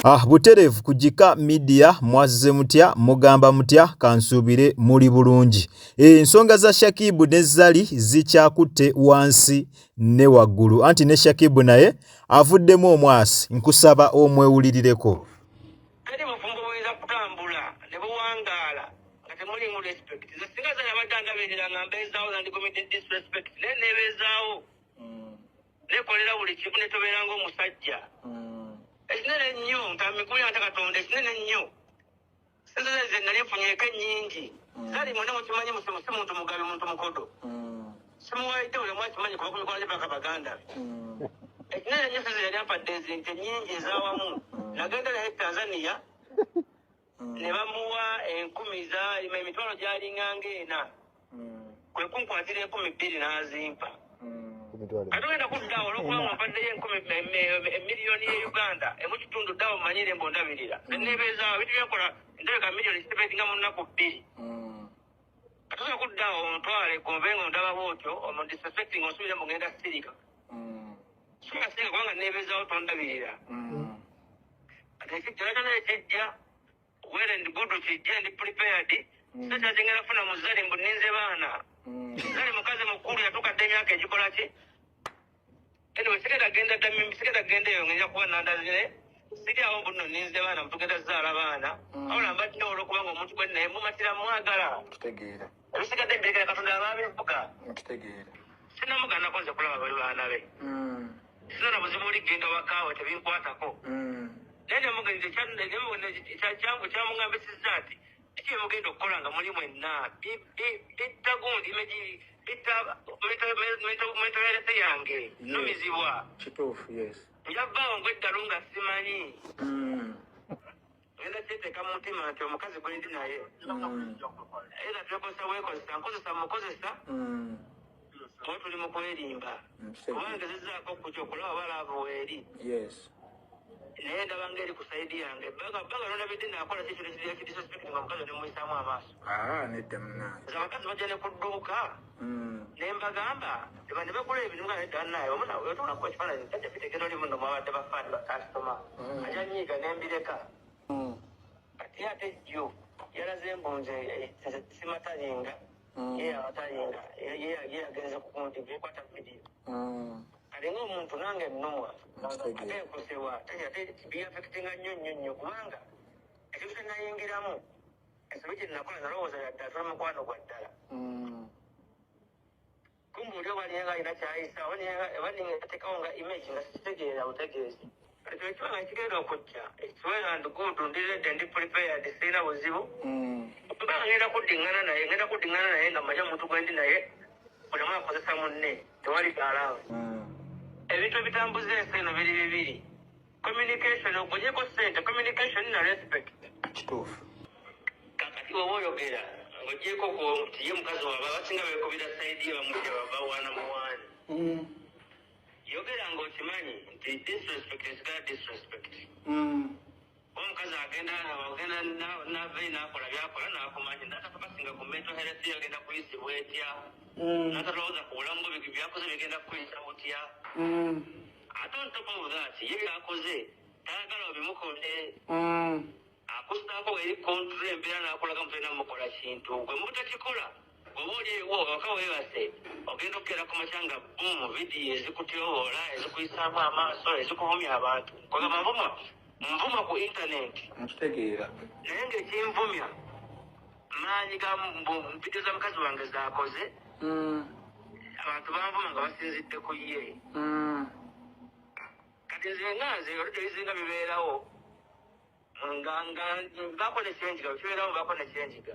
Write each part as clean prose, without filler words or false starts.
Butereevu ku Gika Media, mwazze mutya, mugamba mutya? Kansuubire muli bulungi. Ensonga za Shakibu ne Zari zikyakutte wansi ne waggulu, anti ne Shakibu naye avuddemu omwasi. Nkusaba omwewulirireko. Teri bufumbo buyinza kutambula ne buwangaala nga temulimu respect. Nze singa Zari abadde andabirira nga mbeezaawo, nandikomedde disrespect, naye nebeezaawo, nekolera buli kimu, netobeera ng'omusajja. Ekinene ennyo ntamikuulira nta Katonda, ekinene ennyo sente ze nali nfunyeeko ennyingi. Zari mwena mukimanyi, musimu si muntu mugabi, muntu mukodo. Simuwaidde, buli omu akimanyi, kuba ku mikwano gye paka baganda be. Ekinene ennyo sente yali ampadde ezinti ennyingi ezawamu. Nagenda naye Tanzania ne bamuwa enkumi za emitwalo gyalinganga ena, kwe kunkwatira 2000 n'azimpa. Katugenda kuddaawo olwokuba nga mpaddeyo enkumi emiliyoni ye Uganda emu kitundu. Ddaawo manyire mbu ndabirira nebeezaawo ebintu byenkola, ndabika miliyoni sitebeetinga mu nnaku 2. Katusobola kuddaawo ontwale gombe nga ondaba bwotyo omudisrespecting, onsuubire mbu ngenda sirika. Singa sirika kubanga nebeezaawo, tondabirira. Kati ekijja naye kijja, well and good, kijja, ndi prepared. So kyakingenda kufuna mu Zari mbu ninze baana. Zari mukazi mukulu, yatuuka dda emyaka egikola ki. Anyway, sigenda genda dda, sigenda genda eyo ngenda kuba nandazire. Siri awo mbu nno ninze baana, mutugenda zaala baana. Wabula mbadde olwokubanga omuntu gwe naye mumatira mwagala. Nkitegeera. Ebisigadde mbirekera Katonda abaabivuga. Nkitegeera. Sinamuganako nze kulaba bali baana be. Sina na buzibu, oli genda wakaawe, tebinkwatako. Naye nemugenzi kyamugambisizza nti kiki byemugenda okukola nga muli mwenna bitta gundi bitta mental health yange, numizibwa. Kituufu, yes. Njavaawo ngweddalu nga simanyi. Ngenda kyeteeka mu mutima nti omukazi gwe ndi naye era twekozesa bwekozesa, nkozesa mukozesa, oba tuli mu kwerimba. Kuba ngezezaako kutya okulaba balaavu weeri. Naye ndaba ngeri ku side yange baga baga nolabidde nakola ki ekintu ekidisrespect nga omukazi nemuyisaamu amaaso. Ah, nedda munange. Nze abakazi bajja ne ku dduuka ne mbagamba ne bagula ebintu nga nedda naye otula kuba ekifaananyi tajja bitegera oli muno mwabadde bafaani bakasitoma ajja nyiiga nembireka. Kati ate jjo yalaze mbu nze simatalinga, ye abatalinga, ye yagenze kukundi bikwata vidiyo. Kati ng'omuntu nange nnumwa ate nkosebwa, ate biaffectinga nnyo nnyo nnyo, kubanga ekintu kye nayingiramu, ensobi gye nakola, nalowooza yadde atula mukwano gwa ddala. Kumbe oli oba niyenga alina kyayisa, oba ningateekawo nga image nga sikitegeera butegeezi. Kati ekiba nga kigenda okujja, it's well and good, ndi ready, ndi prepared, sirina buzibu. Mba ngenda kuddiŋŋana naye, ngenda kuddiŋŋana naye nga mmanyi omuntu gwe ndi naye, buli omu akozesa munne, tewali gaalaawo. Ebintu ebitambuza ensi eno biri bibiri: communication, ogonyeko sente, communication na respect. Kituufu. Kakati woba oyogera ng'ogyeko ku nti ye mukazi waaba, abasinga beekubira side ye, bamutya bawaana muwaani. Yogera ng'okimanyi nti disrespect esigala disrespect. Omukazi agenda nava nakola byakola nakumanya natafocusinga ku mental health ye, agenda kuyisibwa etya, natalowooza ku bulamu bwe, byakoze bigenda kuyisa butya. Ate on top of that, ye byakoze tayagala obimukole, akusaako eri control embeera nakulaga mutolina mukola kintu gwe mutakikola. Bw'oba oli ewo waka weebase, ogenda okukeera ku makya nga boom, vidiyo ezikutyoboola, ezikuyisaamu amaaso, ezikuvumya abantu. Kwegamba nvuma nvuma ku intaneti. Nkitegeera. Naye ng'ekinvumya maanyi ga vidiyo za mukazi wange zakoze. Abantu banvuma nga basinzidde ku ye. Kati nze nga nze oludda ebizinga bibeerawo nga baako nekyenjiga, kibeerawo baako nekyenjiga.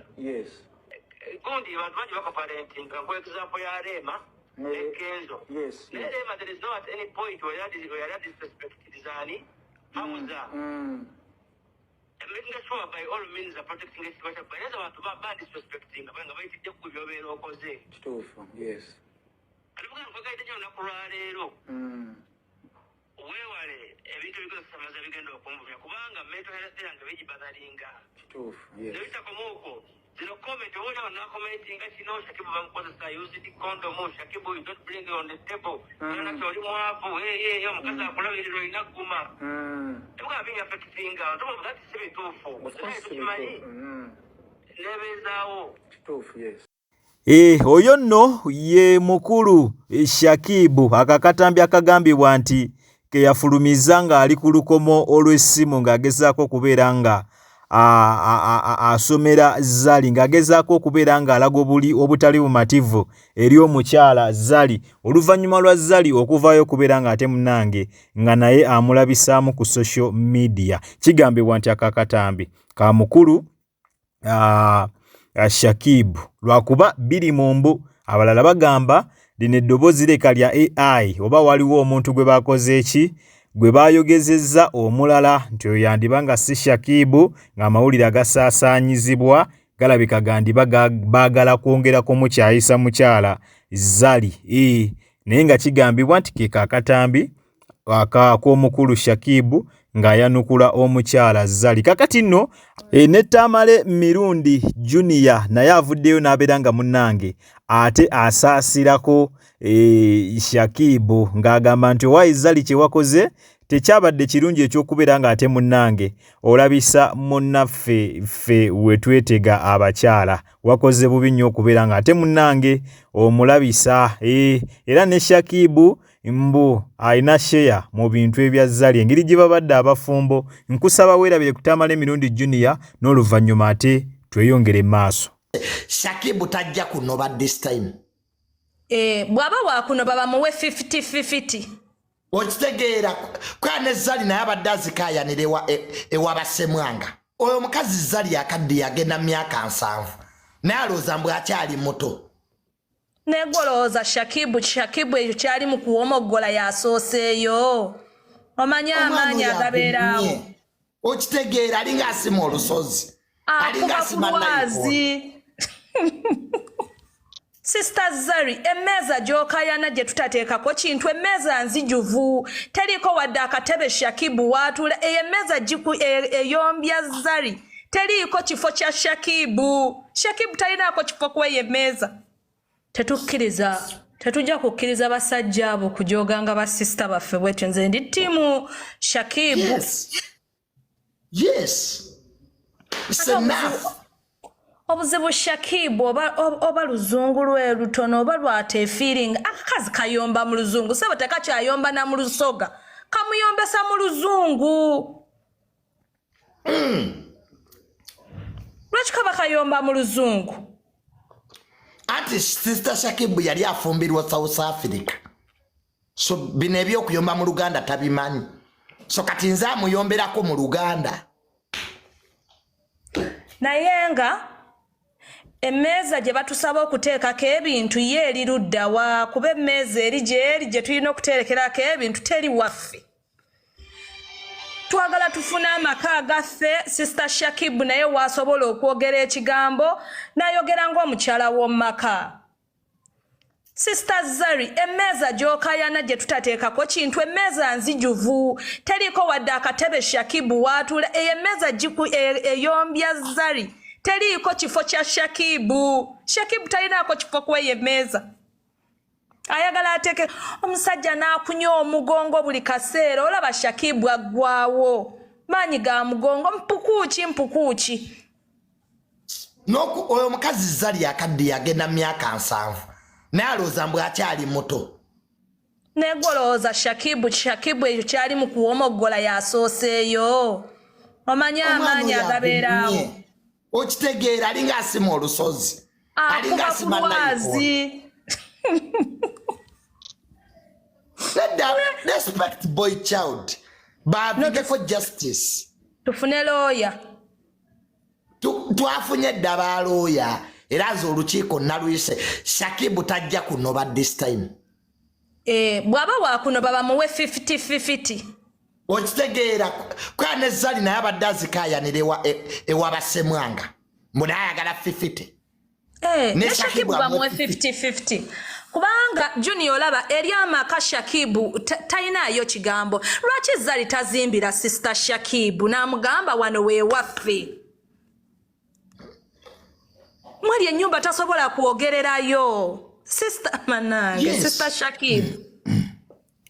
Gundi abantu bangi bacomparinga nku example ya Rema ne Kenzo. Naye Rema, there is no at any point where yali disrespect zani Hamza, making sure by all means are protecting ekitiibwa kya naye abantu ba disrespecting nga bayitidde ku byobeera okoze. Kituufu, yes. Kati nkwegaidde nnyo olunaku lwaleero, weewale ebintu ebikozesa bigenda okunvumya, kubanga mental health yange bigibotheringa. Kituufu, yes. Nebitakoma okwo. Zino comment oba olaba nakomentinga kino, Shakibu bamukozesa used condom, Shakibu you don't bring on the table. Naki oli mwavu, hey, omukazi akulabirira olina gguma. Ebuga binyaffectinga ntoba si bituufu, naye tukimanyi nebeezaawo. Kituufu, yes. Oyo nno ye mukulu Shakibu, akakatambi akagambibwa nti ke yafulumizza ng'ali ku lukomo olw'essimu ng'agezaako okubeera nga asomera Zari, ng'agezaako okubeera ng'alaga obuli obutali bumativu eri omukyala Zari oluvannyuma lwa Zari okuvaayo okubeera ng'ate munnange nga naye amulabisaamu ku social media. Kigambibwa nti akakatambi ka mukulu Shakib, lwakuba biri mu mbu. Abalala bagamba lino eddoboozi leka lya AI oba waliwo omuntu gwe bakoze eki gwe bayogezezza omulala nti oyo yandiba nga si Shakibu, ng'amawulire agasaasaanyizibwa galabika gandiba baagala kwongera kumukyayisa mukyala Zari. Naye nga kigambibwa nti ke kakatambi ak'omukulu Shakibu ng'ayanukula omukyala Zari. Kakati nno ne Tamale Mirundi Junior naye avuddeyo n'abeera nga munnange ate asaasirako Shakibu ng'agamba nti owaayi Zari kye wakoze tekyabadde kirungi eky'okubeera ng'ate munnange olabisa munnaffe ffe we twetega abakyala, wakoze bubi nnyo okubeera ng'ate munnange omulabisa. Era ne Shakibu mbu alina share mu bintu ebya Zari engeri gye babadde abafumbo. Nkusaba weerabire ku Tamale Mirundi Junior n'oluvannyuma ate tweyongere maaso. Shakibu tajja kunoba this time. Bw'aba wakunoba bamuwe 50-50. Okitegeera, kwa ne Zari naye abadde azikaayanira ewa Basemwanga. Oyo omukazi Zari akadde, yagenda myaka 70, naye alowooza mbu akyali muto. Negolowooza Shakibu ekyo kyali mu kuwomoggola yasooseeyo, omanyi amaanyi agabeeraawo. Okitegeera, alinga asima olusozi, alinga akuba asima ku lwazi. Sister Zari, emmeeza gy'okayana gye tutateekako kintu, emmeeza nzijuvu, teriiko wadde akatebe Shakibu waatuula. Eyo emmeeza eyombya Zari, teriiko kifo kya Shakibu. Shakibu talinaako kifo kweyo emmeeza. Tetukkiriza, tetujja kukkiriza basajja abo kujoganga basisita baffe bwetyo. Nze ndi team Shakibu. Yes, it's enough. Obuzibu Shakibu oba luzungu lwe lutono oba lwatefiiringa, akakazi kayomba mu luzungu sebo, tekakyayomba na mu Lusoga, kamuyombesa mu luzungu. Lwaki kaba kayomba mu luzungu? Anti Sister Shakibu yali afumbirwa South Africa, so bino ebyokuyomba mu Luganda tabimanyi, so kati nze amuyomberako mu Luganda. Naye nga emmeeza gye batusaba okuteekako ebintu ye eri luddawa? Kuba emmeeza eri gyeri gye tulina okuterekerako ebintu teri waffe. Twagala tufune amaka agaffe. Sister Shakibu naye waasobola okwogera ekigambo n'ayogera ng'omukyala w'omu maka. Sister Zari, emmeeza gy'okayana gye tutateekako kintu, emmeeza nzijuvu, teriiko wadde akatebe Shakibu waatuula. Eyo emmeeza eyombya Zari, teriiko kifo kya Shakibu. Shakibu talinaako kifo kweyo emmeeza. Ayagala ateeke omusajja n'akunya omugongo buli kaseera. Olaba Shakibu aggwawo maanyi ga mugongo, mpukuuki mpukuuki. Oyo omukazi Zari akadde, yagenda myaka 70, naye alowooza mbu akyali muto. Negolowooza Shakibu ekyo kyali mu kuwomoggola yasooseeyo, omanyi amaanyi agabeeraawo. Okitegeera, alinga asima olusozi, alinga akuba ku asima. lwazi. Nedda, respect boy child, bavigeko justice. Tufune looya. Twafunye dda balooya, era nze olukiiko naluyise. Shakibu tajja kunoba this time. Bw'aba wakunoba bamuwe 50-50. Okitegeera, kwa ne Zari naye abadde azikaayanira ewa Basemwanga mbu naye ayagala 50. Ne Ne Shakibu Shakibu bamuwe amuwe 50-50, kubanga Junior olaba eri amaka Shakibu talinaayo kigambo. Lwaki Zali tazimbira Sister Shakibu n'amugamba wano weewaffe? Mweri ennyumba tasobola kwogererayo. Sister manange, Yes. Sister Shakib.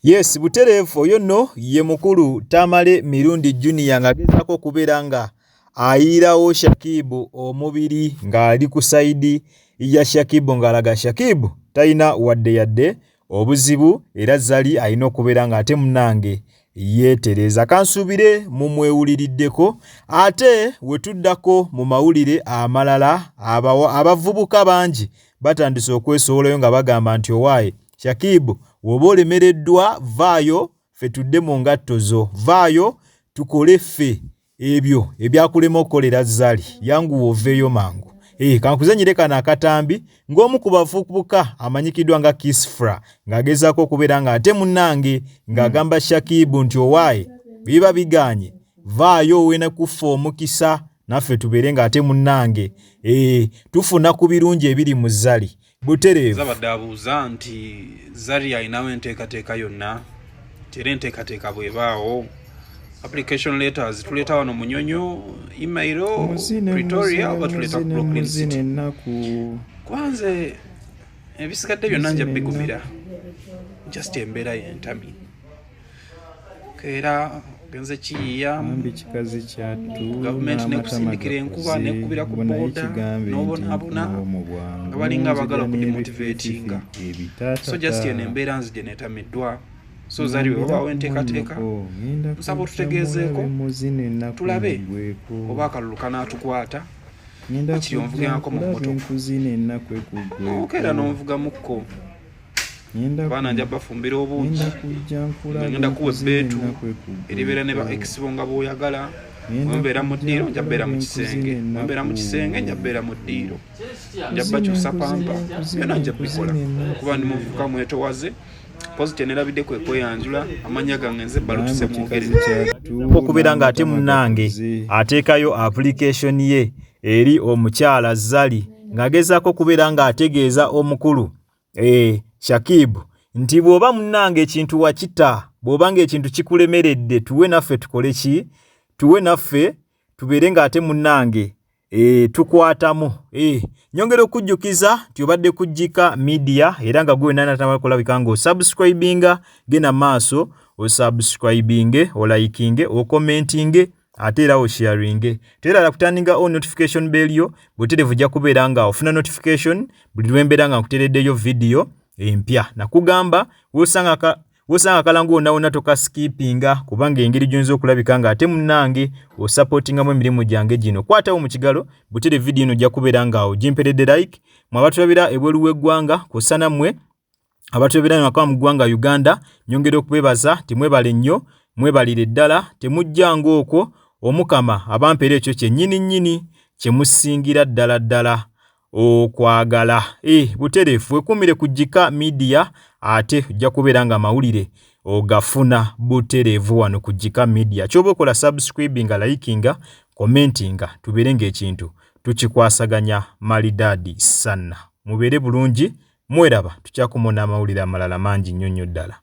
Yes, butereevu oyo nno ye mukulu Tamale Mirundi Junior ng'agezaako okubeera nga ayiirawo Shakibu omubiri ng'ali ku sayidi ya Shakibu ng'alaga Shakibu talina wadde yadde obuzibu era Zari alina okubeera ng'ate munnange yeetereeza. Kansuubire mumwewuliriddeko. Ate we tuddako mu mawulire amalala, abavubuka bangi batandise okwesowolayo nga bagamba nti owaaye Shakib w'oba olemereddwa vaayo ffe tudde mu ngatto zo, vaayo tukole ffe ebyo ebyakulema okukolera Zari, yanguwa oveeyo mangu. Eh, kankuzanyire kano akatambi ng'omu ku bavubuka amanyikiddwa nga Kisfra ng'agezaako okubeera ng'ate munnange ng'agamba Shakibu nti owaaye biba bigaanye vaayo owena kuffa omukisa naffe tubeere ng'ate munnange eh, tufuna ku birungi ebiri mu Zari butereevu. Zabadde abuuza nti Zari alinawo enteekateeka yonna nti era enteekateeka bw'ebaawo application letters tuleeta wano Munyonyo, email Muzine Pretoria muzine oba tuleeta ku muzine Brooklyn muzine City ennaku kuba nze ebisigadde byonna nja muzine bigumira ennaku just embeera yentami keera ogenze kiyiiya bambi kikazi kyattu gavumenti n'amatama nekusindikira enkuba gakoze nekubira ku mbu naye booda kigambe nti n'obonaabona nkomawo mu nga bwangu balinga abagala nzija n'ebifiififi okudimotivatinga so just ebitaatata eno embeera nzije netamiddwa so Zari ngambira wewabaawo ku enteekateeka mwannyoko ŋŋenda nsaba kujja otutegeezeeko mulabe muzine ennaku tulabe mugweko oba akalulu kanaatukwata ŋŋenda wakiri kujja onvugengako mu nkulabe mmotoka nkuzine ennaku ekuggweko okeera n'onvugamukko ŋŋenda abaana nja bafumbira obuugi ŋŋenda kujja nkulabe ngenda kuwa nkuzine ebbeetu ennaku eribeera ne ba ekuggweko ex bo nga bw'oyagala ŋŋenda wembeera mu kujja ddiiro nja bbeera nkulabe mu nkuzine kisenge wembeera mu ennaku kisenge nja bbeera mu ddiiro nja nkuzine bakyusa nkuzine pampa byonna nkuzine nja bikola nkuzine ennaku kuba ndi muvubuka mwetowaze pozi kyenerabidde kwe kweyanjula amannya gange nze Balutu bambi Ssemwogerere. kikazi kyattu Okubeera ng'ate n'amatama munnange gakoze ateekayo application ye eri omukyala Zari ng'agezaako okubeera ng'ategeeza omukulu eh, Shakib nti bw'oba munnange ekintu wakita, bw'oba ng'ekintu kikulemeredde tuwe naffe tukole ki, tuwe naffe tubeere ng'ate munnange e, tukwatamu e, nyongera okujjukiza nti obadde ku Jika Media era nga gwe wenna natambula kulabika ng'osubscribinga, genda maaso osubscribinge, olikinge, okommentinge ate era osharinge. Terala kutandinga on notification bell yo butereevu ojja kubeera nga ofuna notification buli lwembeera nga nkutereddeyo vidiyo empya. Nakugamba wosanga wosanga akalango wonna wonna tokaskipinga kubanga engeri gy'oyinza okulabika nga ate munnange osapootingamu emirimu gyange gino. Kwatawo mu kigalo butere vidiyo eno ojja kubeera nga ogimperedde like. Mwe abatulabira ebweru w'eggwanga kw'ossa nammwe abatulabira maka mu ggwanga Uganda, nyongera okubeebaza nti mwebale nnyo, mwebalire ddala, temujjanga okwo Omukama abampeera ekyo kyennyini nnyini kye musingira ddala ddala okwagala. Eh, butereevu wekuumire ku Jika Media ate ojja kubeera nga amawulire ogafuna butereevu wano ku Jika Media. Ky'oba okola subscribinga, likinga, commentinga, tubeere ng'ekintu tukikwasaganya malidaadi sana. Mubeere bulungi, mweraba tukyakumona amawulire amalala mangi nnyo nnyo ddala.